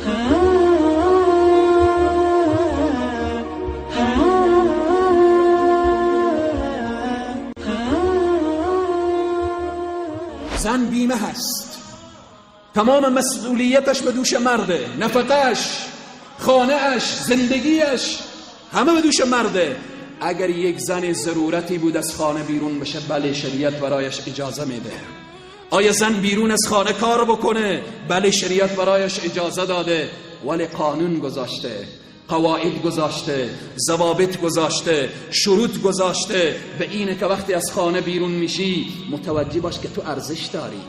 زن بیمه هست، تمام مسئولیتش به دوش مرده، نفقهش، خانهش، زندگیش همه به دوش مرده. اگر یک زن ضرورتی بود از خانه بیرون بشه، بله شریعت برایش اجازه میده. آیا زن بیرون از خانه کار بکنه؟ بله شریعت برایش اجازه داده، ولی قانون گذاشته، قواعد گذاشته، ضوابط گذاشته، شروط گذاشته. به اینه که وقتی از خانه بیرون میشی متوجه باش که تو ارزش داری.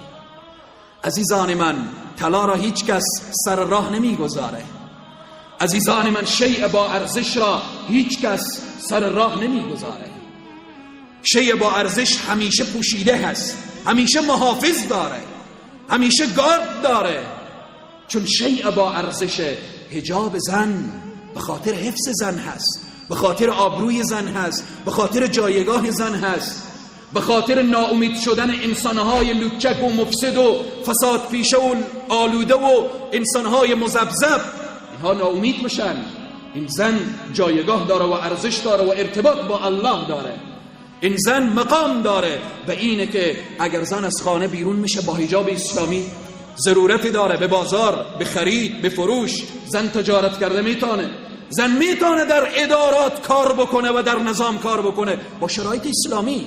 عزیزان من، طلا را هیچ کس سر راه نمیگذاره. عزیزان من، شیء با ارزش را هیچ کس سر راه نمیگذاره. شیء با ارزش همیشه پوشیده هست، همیشه محافظ داره، همیشه گارد داره، چون شیء با ارزش. حجاب زن به خاطر حفظ زن هست، به خاطر آبروی زن هست، به خاطر جایگاه زن هست، به خاطر ناامید شدن انسانهای لوچک و مفسد و فساد پیشه و آلوده و انسانهای مذبذب، اینها ناامید بشن. این زن جایگاه داره و ارزش داره و ارتباط با الله داره. این زن مقام داره. به اینه که اگر زن از خانه بیرون میشه با حجاب اسلامی، ضرورتی داره به بازار، به خرید، به فروش، زن تجارت کرده میتونه، زن میتونه در ادارات کار بکنه و در نظام کار بکنه با شرایط اسلامی.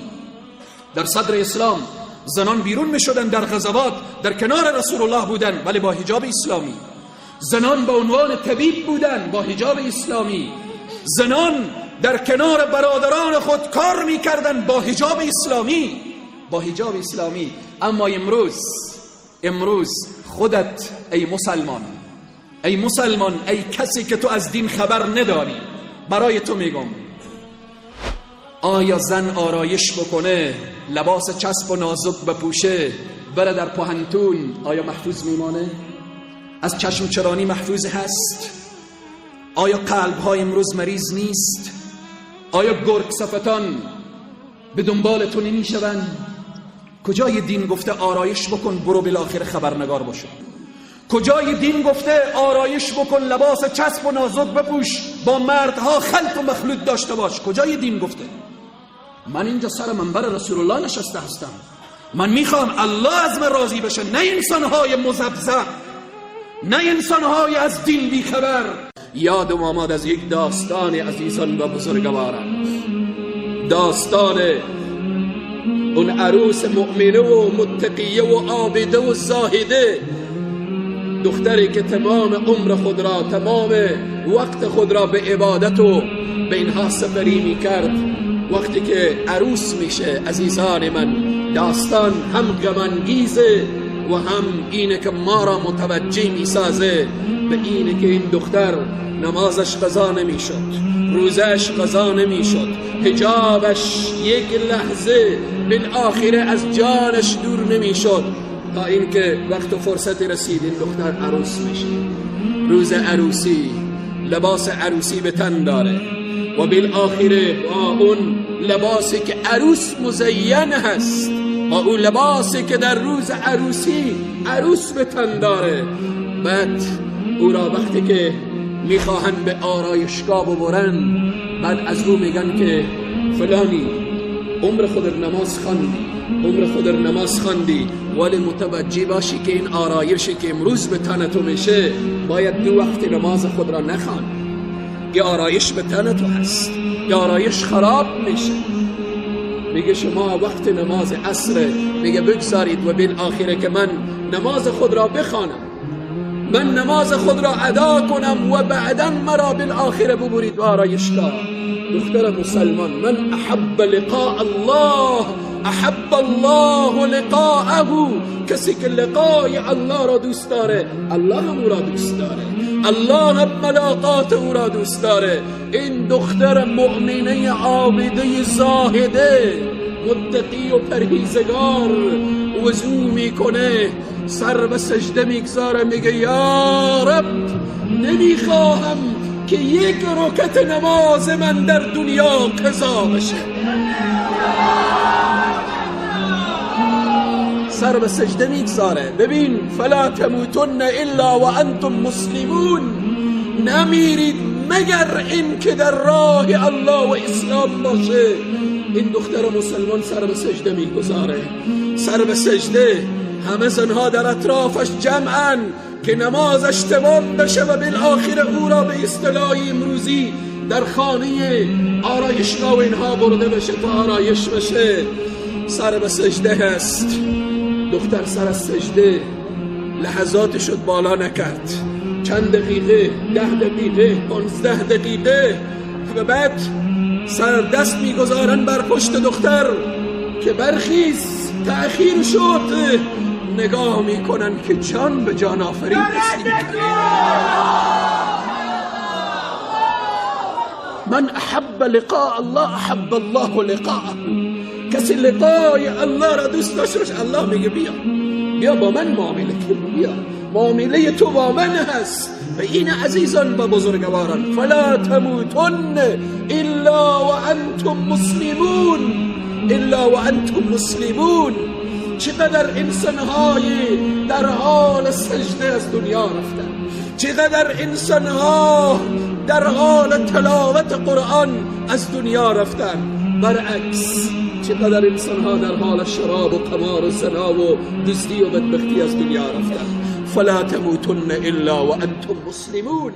در صدر اسلام زنان بیرون میشدن، در غزوات در کنار رسول الله بودن، ولی با حجاب اسلامی. زنان به عنوان طبیب بودن با حجاب اسلامی. زنان در کنار برادران خود کار میکردن با حجاب اسلامی، با حجاب اسلامی. اما امروز خودت ای مسلمان، ای مسلمان، ای کسی که تو از دین خبر نداری، برای تو میگم، آیا زن آرایش بکنه، لباس چسب و نازک بپوشه، بره در پوهنتون، آیا محفوظ میمانه؟ از چشم چرانی محفوظ هست؟ آیا قلب های امروز مریض نیست؟ آیا گرگ صفتان به دنبال تو نمیشوند؟ کجای دین گفته آرایش بکن برو بالاخره خبرنگار باشه؟ کجای دین گفته آرایش بکن، لباس چسب و نازک بپوش، با مردها خلط و مخلوط داشته باش؟ کجای دین گفته؟ من اینجا سر منبر رسول الله نشسته هستم، من میخوام الله از من راضی بشه، نه انسانهای مذبذب، نه انسانهای از دین بیخبر. یادم آمد از یک داستان عزیزان و بزرگواران، داستان اون عروس مؤمنه و متقیه و عابده و زاهده، دختری که تمام عمر خود را، تمام وقت خود را به عبادت و به اینها سپری می کرد. وقتی که عروس میشه، عزیزان من، داستان هم غم انگیزه و هم اینه که ما را متوجه میسازه به اینه که این دختر نمازش قضا نمیشد، روزش قضا نمیشد، حجابش یک لحظه بالآخره از جانش دور نمیشد، تا اینکه وقت و فرصت رسید این دختر عروس میشه. روز عروسی لباس عروسی به تن داره و بالآخره با اون لباسی که عروس مزین هست، با اون لباسی که در روز عروسی عروس به تن داره، بعد او را وقتی که میخواهن به آرایشگاه ببرن، بعد از او میگن که فلانی عمر خود نماز خواندی، عمر خود نماز خواندی، ولی متوجه باشی که این آرایشی که امروز به تن تو میشه باید دو وقت نماز خود را نخوان. یه آرایش به تن تو هست، یه آرایش خراب میشه. میگه شما وقت نماز عصر، میگه بگذارید و بالآخره که من نماز خود را بخوانم، من نماز خود را ادا کنم و بعدا مرا بالآخره ببرید به آرایشگاه. دختر مسلمان، من احب لقاء الله احب الله لقاءه، کسی که لقای الله را دوست داره، الله هم او را دوست داره، الله هم ملاقات او را دوست داره. این دختر مؤمنه عابده زاهده متقی و پرهیزگار وضو میکنه، سر به سجده میگذاره، میگه یا رب نمیخواهم که یک رکعت نماز من در دنیا قضا بشه. سر به سجده میگذاره. ببین، فلا تموتن الا وانتم مسلمون، نمیرید مگر این که در راه الله و اسلام باشه. این دختر مسلمان سر به سجده میگذاره، سر به سجده. همه زنها در اطرافش جمعن که نمازش تمام بشه و بالآخر او را به اصطلاح امروزی در خانه آرایشگاه و اینها برده بشه تا آرایش بشه. سر به سجده هست دختر، سر از سجده لحظات شد بالا نکرد، چند دقیقه، 10 دقیقه، 15 دقیقه، و بعد سر دست میگذارن بر پشت دختر که برخیز، تأخیر شد. نگاه میکنن که جان به جان آفرین تسلیم کرد. من احب لقاء الله احب الله لقاءه. کسی لقای الله را دوست داشته باشه، الله میگه بیا، بیا با من معامله کن، بیا معامله تو با من هست. و این عزیزان و بزرگواران، فلا تموتن الا وانتم مسلمون، الا وانتم مسلمون. چقدر انسانهای در حال سجده از دنیا رفتن، چقدر انسانها در حال تلاوت قرآن از دنیا رفتن. برعکس چقدر انسانها در حال شراب و قمار و زنا و دزدی و بدبختی از دنیا رفتن. فلا تموتن الا وانتم مسلمون.